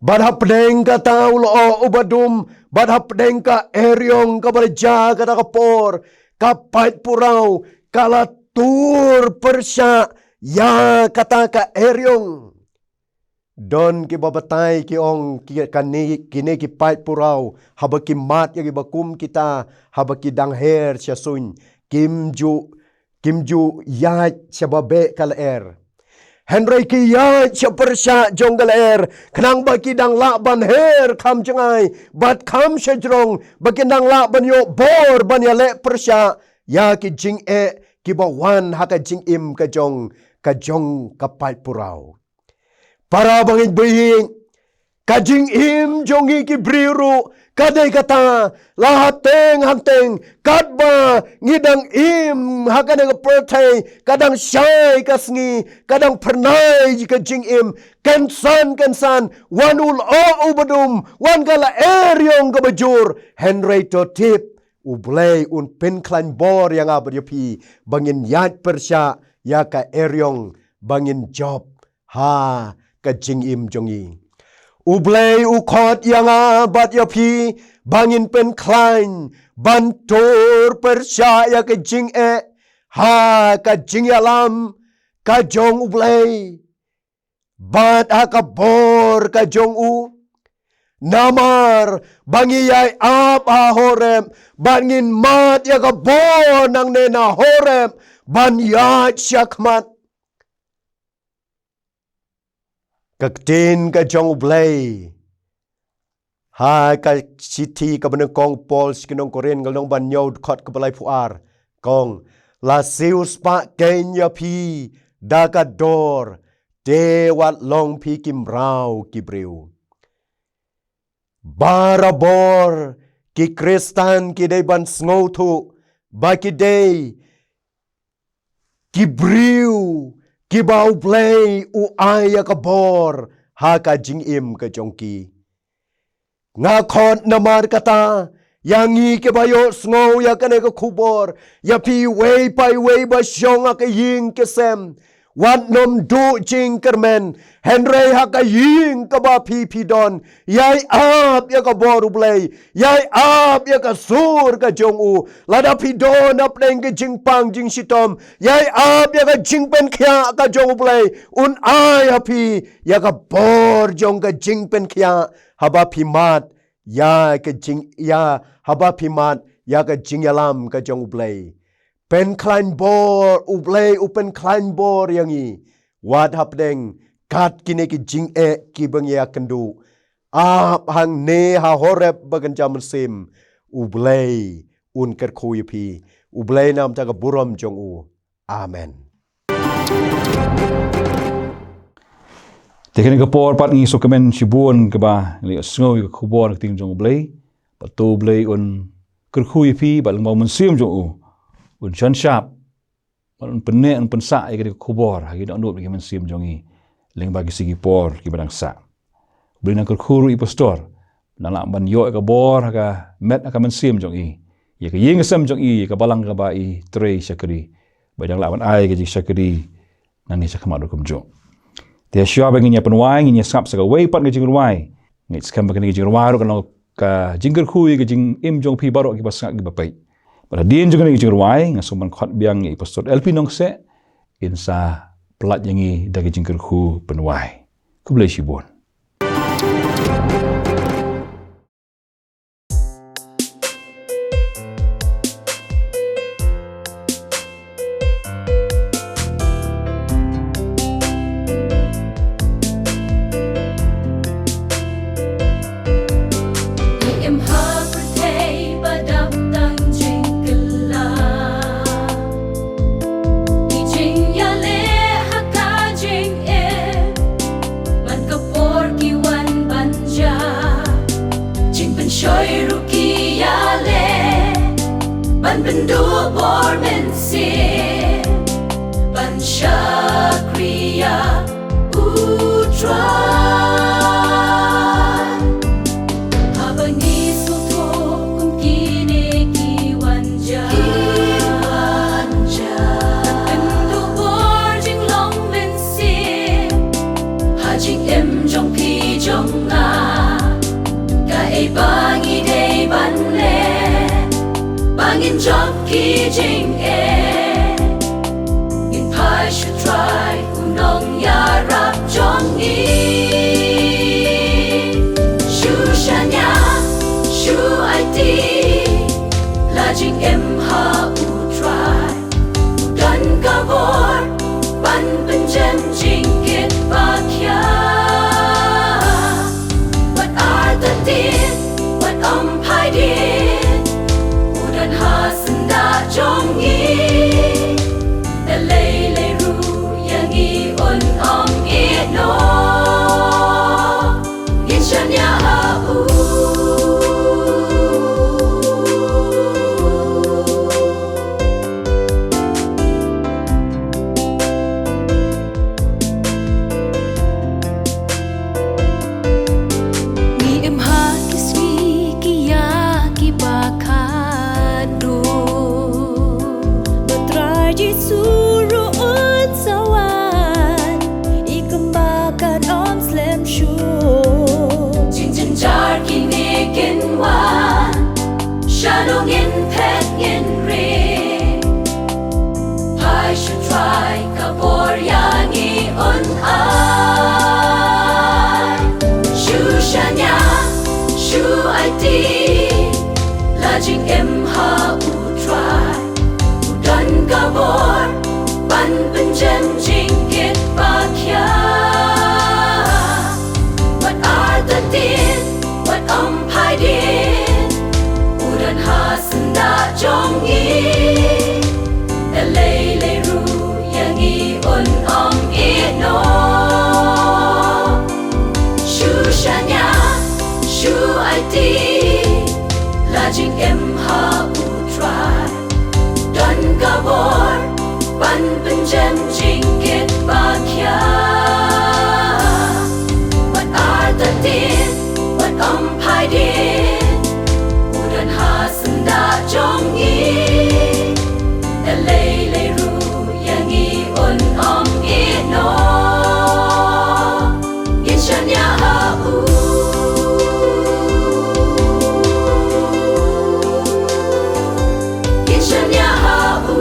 Bad hapdeng kata u lyoh uba dum, bad hapdeng ka eriong kaba la jia kata ka por, ka paid puraw ka la tur pyrshah ïa kata ka eriong. Don kiba batai ki ong ki, kane, kine ki paid puraw haba ki mad ïa kiba kum kita haba ki dang her sha suiñ, kim ju, kim ju ïaid sha ba beh ka lyer. Hynrei ki ïaid sha pyrshah jong ka lyer khnang ba ki dang lah ban her kham jngai bad kham shajrong, ba ki dang lah ban ïoh bor ban ïaleh pyrshah ïa ki jingeh kiba wan ha ka jingim ka jong, ka jong ka paid puraw. Para bangeit ba ïeit, ka jingim jong ngi ki briew ruh Ka dei kata, la hateng hateng, katba ngi dang im ha kane ka pyrthei, ka dang shai ka sngi, ka dang phyrnai ka jingim, kynsan kynsan, wan u lyoh uba dum, wan ka la eriong kaba jur, hynrei to tip, U Blei un pynkhlaiñ bor ïa nga bad ïa phi, ba ngin ïaid pyrshah ïa ka eriong, ba ngin jop ha ka jingim jong ngi. U Blei u khot ïa nga bad ïa phi, ba ngin pynkhlaiñ, ban tur pyrshah ïa ka jingeh ha ka jingïalam ka jong U Blei, bad ha ka bor ka jong u. Namar ba ngi ïai ap ha Horeb, bad ngin mad ïa ka bor nangne na Horeb, ban ïaid shakhmat. Ka ktien ka jong U Blei ha ka shithi kaba nyngkong Paul sha ki nong Korinth, ka lynnong ba hynñiew, dkhot kaba laiphew ar, ka ong, la siewspah keiñ ïa phi da ka dor, te wat long phi ki mraw ki briew. Barabor ki Khristan ki dei ban sngewthuh ba ki dei ki briew kiba U Blei u ai ïa ka bor ha ka jingim ka jong ki. Nga khot namar kata ïa ngi kiba ïohsngew ïa kane ka khubor, ïa phi iwei pa iwei ba shong ha ka ïing ka sem, wat nym duh jingkyrmen, hynrei ha ka ïing kaba phi phi don, ïai ap ïa ka bor U Blei, ïai ap ïa ka sur ka jong u. Lada phi don hapdeng ka jingpang jingshitom, ïai ap ïa ka jingpynkhiah ka jong U Blei, un ai ha phi ïa ka bor jong ka jingpynkhiah haba phi mad ïa ka jing, ïa, haba phi mad ïa ka jingïalam ka jong U Blei. Pynkhlaiñ bor, U Blei u pynkhlaiñ bor ïa ngi, wat hapdeng kat kine ki jingeh kiba ngi ïakynduh. Ap hangne ha Horeb ba kynja mynsiem, U Blei un kyrkhu ïa phi. U Blei un ai ïa ka burom jong u. Amen. Te kane ka por pat ngi sngewkmen shibun kaba ngi la sngew ïa ka khubor ka ktien jong U Blei. Bad to U Blei un kyrkhu ïa phi bad lyngba u Mynsiem jong u un shan shap, bad un pynneh, un pynsah ïa kane ka khubor ha ki dohnud ki mynsiem jong ngi lyngba ki sngi ki por kiba dang sah. U Blei un kyrkhu ruh ïa i pastor, nang lah ban ïoh ïa ka bor ha ka met ha ka mynsiem jong i, ïa ka ïing ka sem jong i, ïa ka balang kaba i trei shakri, ba i dang lah ban ai ka jingshakri nangne shakhmat ruh kumjuh. Te shuwa ba ngin ïa pynwai, ngin ïa sngap sa kawei pat ka jingrwai. Ngeit skhem ba kane ka jingrwai ruh kan long ka jingkyrkhu ïa ka jingim jong phi baroh kiba sngap kiba peit. Bad hadien jong kane ka jingrwai, nga sngewbha ban khot biang ïa i Pastor L P Nongkseh, in sa pynlait ïa ngi da ka jingkyrkhu pynwai. Khublei shibun. Ngi im ha pyrthei ba dap tang jingkylla. Ngi jingïaleh ha ka jingeh, man ka por ki wan ban jia. Jingpynshoi ruh ki ïaleh, ban pynduh bor mynsiem, ban shakri ïa U Trai. Haba ngi sngewthuh kum kine ki wan jia, ki wan jia, ban pynduh bor jinglong mynsiem ha jingim jong phi jong nga. Kaei ba ngi dei ban leh ba ngin jop ki jingeh? Ngin phai sha U Trai, U Nongïarap jong ngi. Shu shaniah, shu aiti, la jingim ha U Trai. U don ka bor ban pynjem jingkit ba khia. Wat artatien, wat ym phai dien, u don ha syndah jong ngi. Shania, shu aiti la jingim ha U Trai. Don ka bor ban pynjem jingkit ba khia. Wat artatien, wat ym phai dien, u don ha syndah jong ngi. Da lei lei ruh ïa ngi un ym ïeh noh. Ngin shaniah ha U. Ngin shaniah ha U.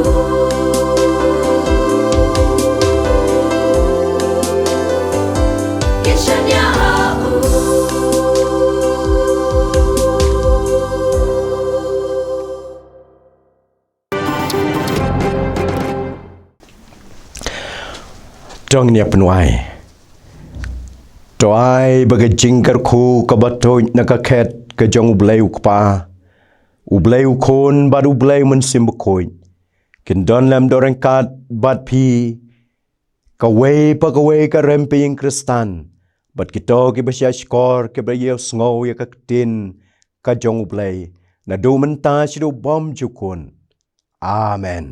Ngin shaniah ha U. To ngin ïa pynwai. To ai ba ka jingkyrkhu kaba tuid na ka khet ka jong U Blei U Kpa, U Blei U Khun bad U Blei U Mynsiem Bakhuid kin don lem don ryngkat bad phi kawei pa kawei ka rem phi ïing Khristan, bad kito kiba shah shkor kiba ïohsngew ïa ka ktien ka jong U Blei, naduh mynta shaduh bymjukut. Amen.